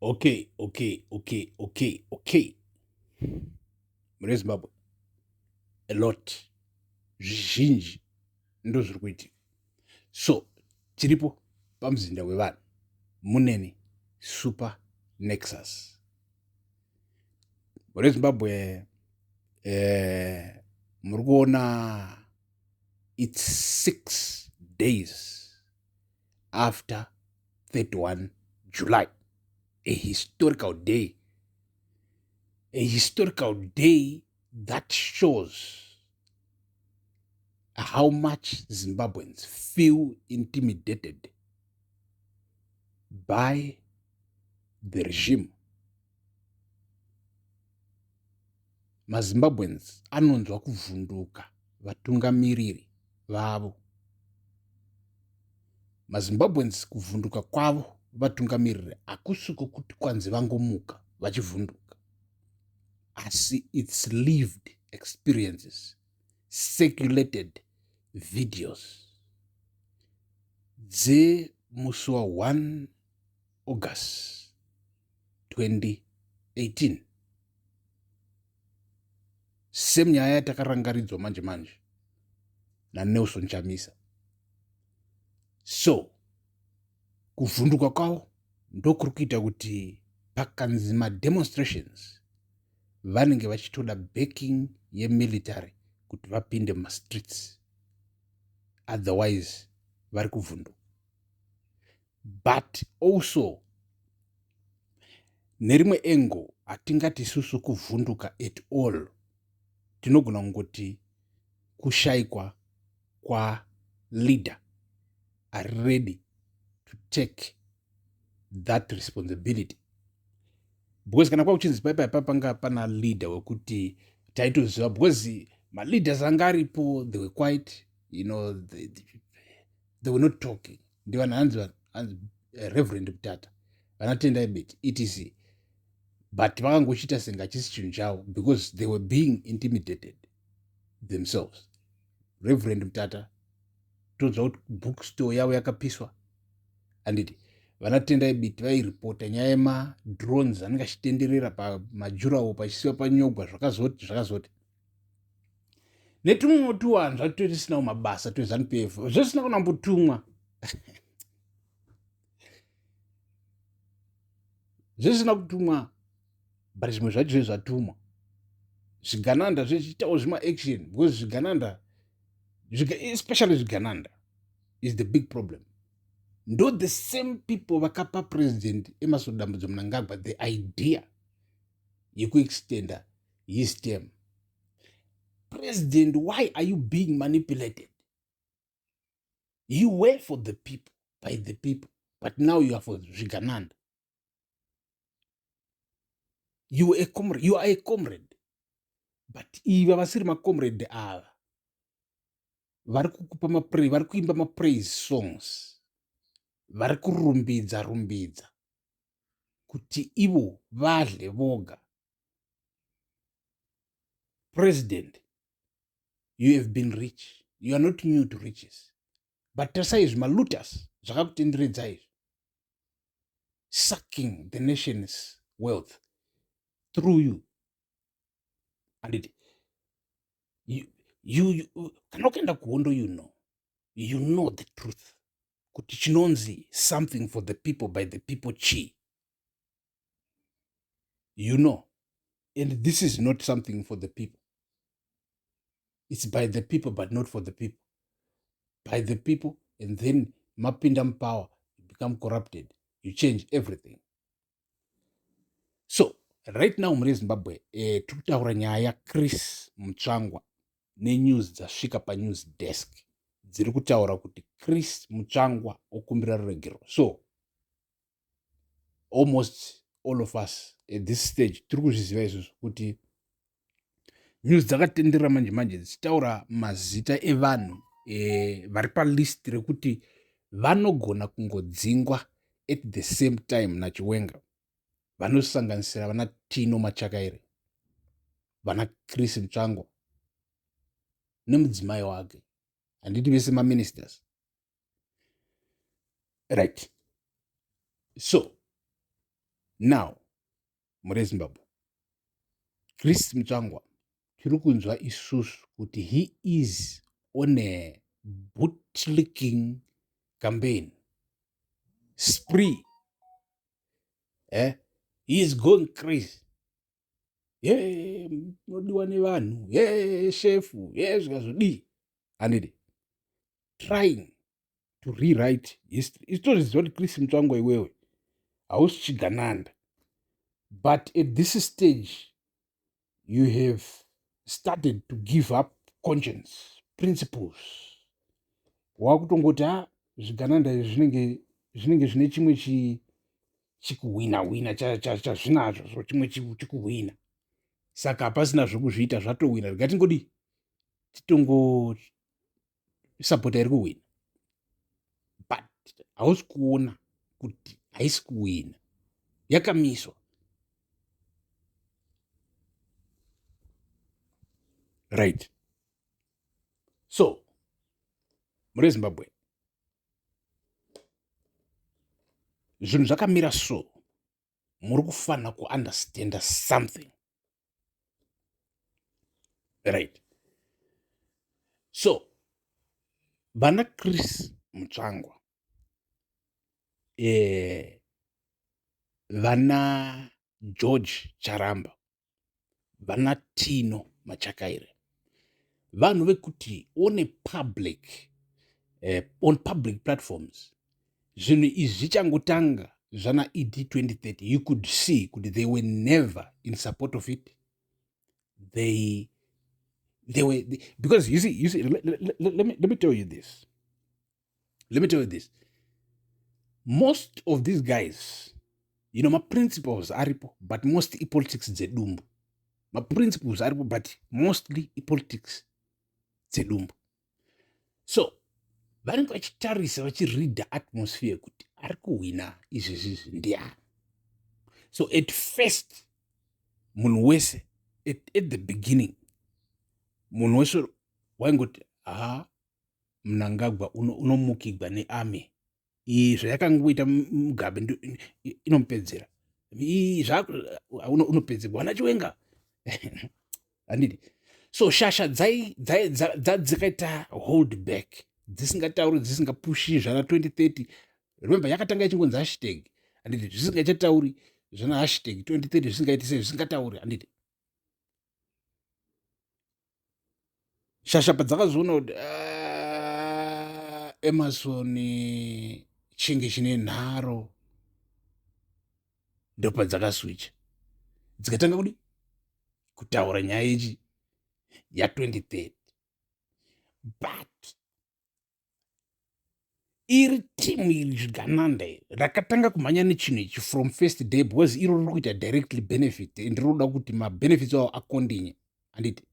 Okay. Mune Zimbabwe, a lot, zvizhinji ndozviri kuitika. So, tiripo pamuzinda wevanhu muneni Super Nexus. Mune Zimbabwe, muri kuona it's 6 days after 31 July, a historical day, a historical day that shows how much Zimbabweans feel intimidated by the regime. MaZimbabweans anonzwa kuvhunduka vatungamiriri vavo. MaZimbabweans kuvhunduka kwavo vatungamiriri hakusi kwokuti kwanzi vangomuka vachivhunduka, asi it's lived experiences, circulated videos dzemusi wa1 August 2018, same nyaya yatakarangaridzwa manje manje naNelson Chamisa. So kuvhunduka kwavo ndokuri kuita kuti pakanzi mademonstrations, vanenge vachitoda backing yemilitary kuti vapinde mumastreets, otherwise vari kuvhunduka. But also nerimwe angle, hatingati isusu kuvhunduka at all. Tinogona kungoti kushayikwa kwaleader ari ready to take that responsibility, because kana kwakuchinzi paipai panga pana leader wekuti taitoziva, because maleaders anga aripo, they were quite they were not talking. Ndivanhu hanzi Reverend Mutata, vanaTendai Biti, etc, but vakangochiita senge hachisi chinhu chavo because they were being intimidated themselves. Reverend Mutata, tonzwa kuti bookstore yavo yakapiswa, handiti? VanaTendai Biti vairipota nyaya yemadrones anenge achitenderera pamajurawo, pachisiwa panyogwa, zvakazoti zvakazoti netumwewo tuwanzva twetisinawo mabasa tweZANU PF, zvisina kunambotumwa, zvisina kutumwa, but zvimwe zvacho zvezvatumwa. Zvigananda zvichiitawo zvimaaction, because zvigananda, especially zvigananda, is the big problem. Ndo the same people vakapa President Emmerson Dambudzo Mnangagwa the idea yekuextenda his term. President, why are you being manipulated? You were for the people, by the people, but now you are for zvigananda. You are a comrade, you are a comrade, but iva vasiri macomrade ava vari kukupa, vari kuimba mapraise songs, vari kurumbidza rumbidza kuti ivo vadle voga. President, you have been rich, you are not new to riches, but tarisai izvi malooters zvakakutenderedza izvi, sucking the nation's wealth through you, anditi? You, kana ukaenda kuhondo, you know the truth kuti chinonzi something for the people, by the people chii. And this is not something for the people. It's by the people but not for the people, by the people, and then mapinda mupower, you become corrupted, you change everything. So right now muri Zimbabwe, tiri kutaura nyaya yaChris Mutsvangwa nenews dzasvika panews desk dziri kutaura kuti Chris Mutsvangwa okumbira ruregero. So almost all of us at this stage tiri kuzviziva izvozvo kuti news dzakatenderera manje manje dzichitaura mazita evanhu vari palist rekuti vanogona kungodzingwa at the same time naChiwenga, vanosanganisira vana Tino Machakaire, vana Chris Mutsvangwa nemudzimai wake, handiti vese maministers, right? So Now mhuri yeZimbabwe, Chris Mutsvangwa tiri kunzwa isusu kuti he is on a bootlicking campaign spree. He is going crazy. Ye munodiwa nevanhu, ye shefu, ye zvikazodii, handidi trying to rewrite history. Isu tozviziva kuti Chris Mutsvangwa iwewe hausi chigananda, but at this stage you have started to give up conscience, principles. Wakutongoti ha zvigananda izvi zvinenge zvine chimwe chikuhwina hwina chazvinazvo, so chimwe chikuhwina, saka hapasina zvokuzviita, zvatohwina, rega tingodi titongosapota iri kuhwina. But hausi kuona kuti haisi kuhwina, yakamiswa. Right, so mhuri yeZimbabwe, zvinhu zvakamira so, muri kufanira kuunderstanda something, right? So vana Chris Mutsvangwa, vana George Charamba, vana Tino Machakaire, vanhu vekuti on public platforms, zvinhu izvi zvichangotanga zvana ED 2030, you could see kuti they were never in support of it. They were they, because you see, let me tell you this, let me tell you this: most of these guys, maprinciples aripo, but most ipolitics dzedumbu. Maprinciples aripo, but mostly ipolitics dzedumbu. So vanenge vachitarisa, vachireada atmosphere kuti ari kuhwina izvezvizvi ndiani. So at first munhu wese, at the beginning, munhu wese waingoti, ha, Mnangagwa unomukigwa nearmy iyi, zvayakangoita Mugabe inomupedzera, unopedzerwa vana Chiwenga, handidi. So shasha dzakaita hold back, dzisingatauri, dzisingapushi zvana 2030. Remember, yakatanga ichingonzi hashtag, handiti? Zvisingachatauri zvana hashtag 2030, zvisingaiti sei, zvisingatauri, handiti? Shasha padzakazoona kuti Emerson chinge chine nharo, ndopadzakaswicha, dzikatanga kudi kutaura nyaya yechi ya2030. But iri timu iri, zvigananda iri, rakatanga kumhanya nechinhu ichi from first day, because iro riri kuita directly benefit and rinoda kuti mabenefits avo akontinye, handiti?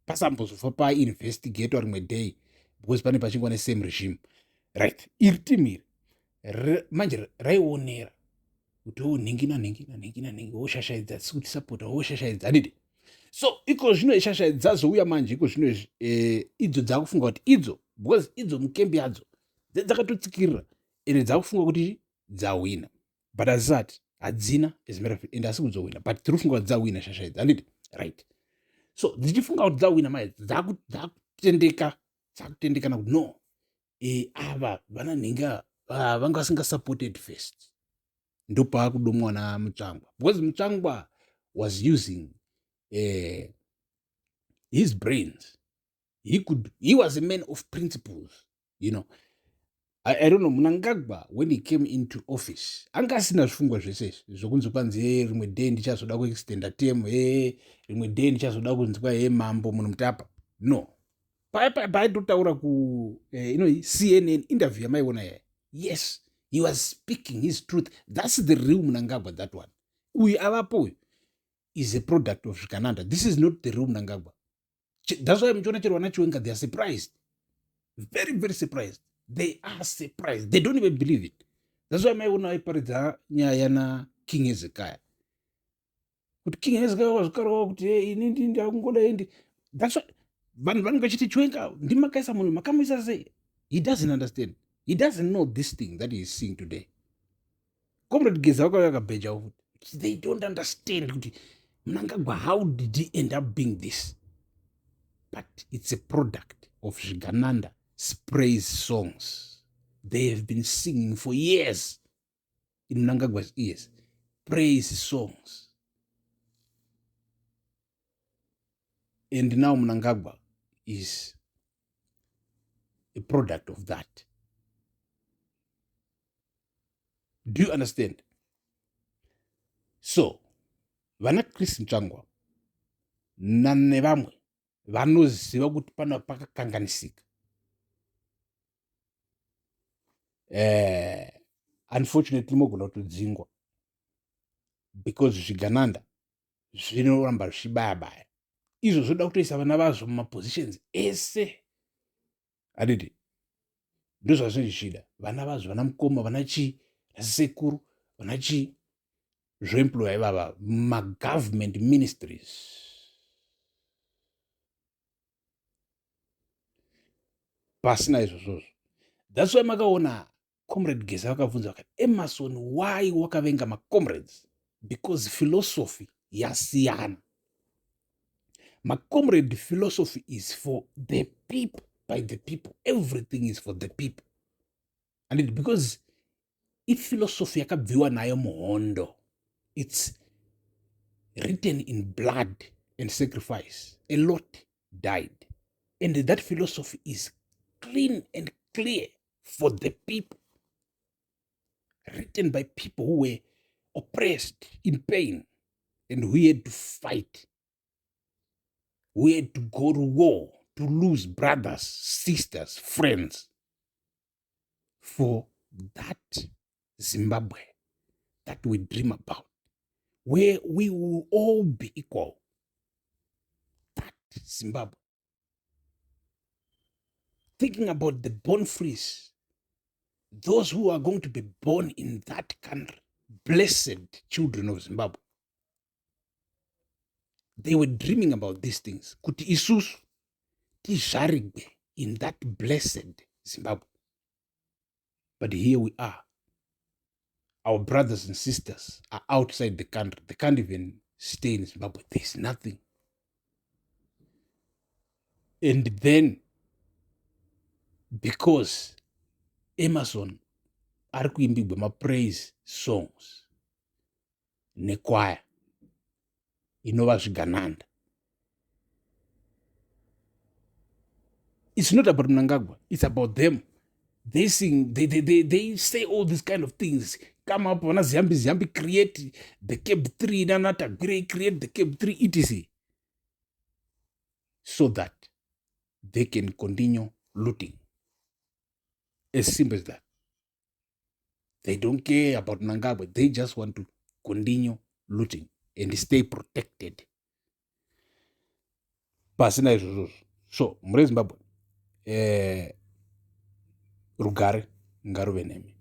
Pasambozofa painvestigatwa rimwe day, because pane pachingwa nesame regime, right? Iri timu iri manje raionera kuti o nhingi nanhingi nanhingi nanhingi woshashaidza, tisi kutisapota, woshashaidza, handiti? So iko zvino shasha dzazouya manje iko zvino izvi, idzo dzakufunga kuti idzo, because idzo mukembi yadzo dzakatotsikirira, ende dzakufunga kuti dzahwina, but hazisati, hadzina, as matter of, and asi kudzowina, but tiri kufunga kuti dzahwina shasha idzi, handiti? Right, so dzichifunga kuti dzahwina mai, dzakutendeka, dzakutendekana kuti no, ava vana nhingi vanga vasingasupported first. Ndopaakudomwa naMutsvangwa, because Mutsvangwa was using his brains. He was a man of principles. I don't know, Mnangagwa, when he came into office, anga asina zvifungwa zvese izvi zvokunzi kwanzi ye rimwe day ndichazoda kuextenda term, ye rimwe day ndichazoda kunzwa ye mambo munhu mutapa. No, paaitotaura ku inoi CNN interview yamaiona yaya, yes, he was speaking his truth. That's the real Mnangagwa, that one. Uyu avapo uyu is a product of zvigananda. This is not the real Mnangagwa. That's why muchiona chero vana Chiwenga, they are surprised, very, very surprised. They are surprised, they don't even believe it. That's why maiona vaiparidza nyaya naKing Hezekiah, kuti King Hezekiah wazvikarwa kuti, "Hey, ini ndakungoda indi." That's why vanhu vanenge vachiti, "Chiwenga, ndimakaisa munhu, makamuisa sei?" He doesn't understand, he doesn't know this thing that he is seeing today. Comrade Geza vakauya akabhejawo futi. They don't understand kuti Mnangagwa, how did he end up being this? But it's a product of Zvigananda praise songs. They have been singing for years in Mnangagwa's ears. Praise songs. And now Mnangagwa is a product of that. Do you understand? So, vana Chris Mutsvangwa nevamwe vanoziva kuti pana pakakanganisika. Unfortunately mogona kutodzingwa because zvigananda zvinoramba zvichibaya baya izvo zvoda kutoisa vana vazvo mumapositions ese, handiti? Ndozvazvinenge zvichida vana vazvo, vana mukoma, vana chii, nasekuru, vana chii, zvoemploya ivava magovernment ministries. Pasina izvozvozvo, that's why makaona Comrade Geza vakabvunza vakati, "Emerson, why wakavenga macomrades?" Because philosophy yasiyana. Macomrade philosophy is for the people, by the people. Everything is for the people. And it, because iphilosophy yakabviwa nayo muhondo, it's written in blood and sacrifice. A lot died, and that philosophy is clean and clear, for the people, written by people who were oppressed, in pain, and who had to fight, who had to go to war, to lose brothers, sisters, friends for that Zimbabwe that we dream about, where we will all be equal. That Zimbabwe. Thinking about the born frees, those who are going to be born in that country, blessed children of Zimbabwe. They were dreaming about these things. Kuti isusu tizvarigwe in that blessed Zimbabwe. But here we are. Our brothers and sisters are outside the country. They can't even stay in Zimbabwe. There's nothing. And then, because Emerson ari kuimbigwa mapraise songs nekwaya inova zvigananda, it's not about Mnangagwa, it's about them. They sing, they say all these kind of things, come up vana Ziyambi Ziyambi, create the CAB 3, nana Tagwirei, create the CAB 3, etc, so that they can continue looting. As simple as that. They don't care about Mnangagwa. They just want to continue looting and stay protected. Pasina izvozvozvo. So mure Zimbabwe, rugare ngaruve nemi.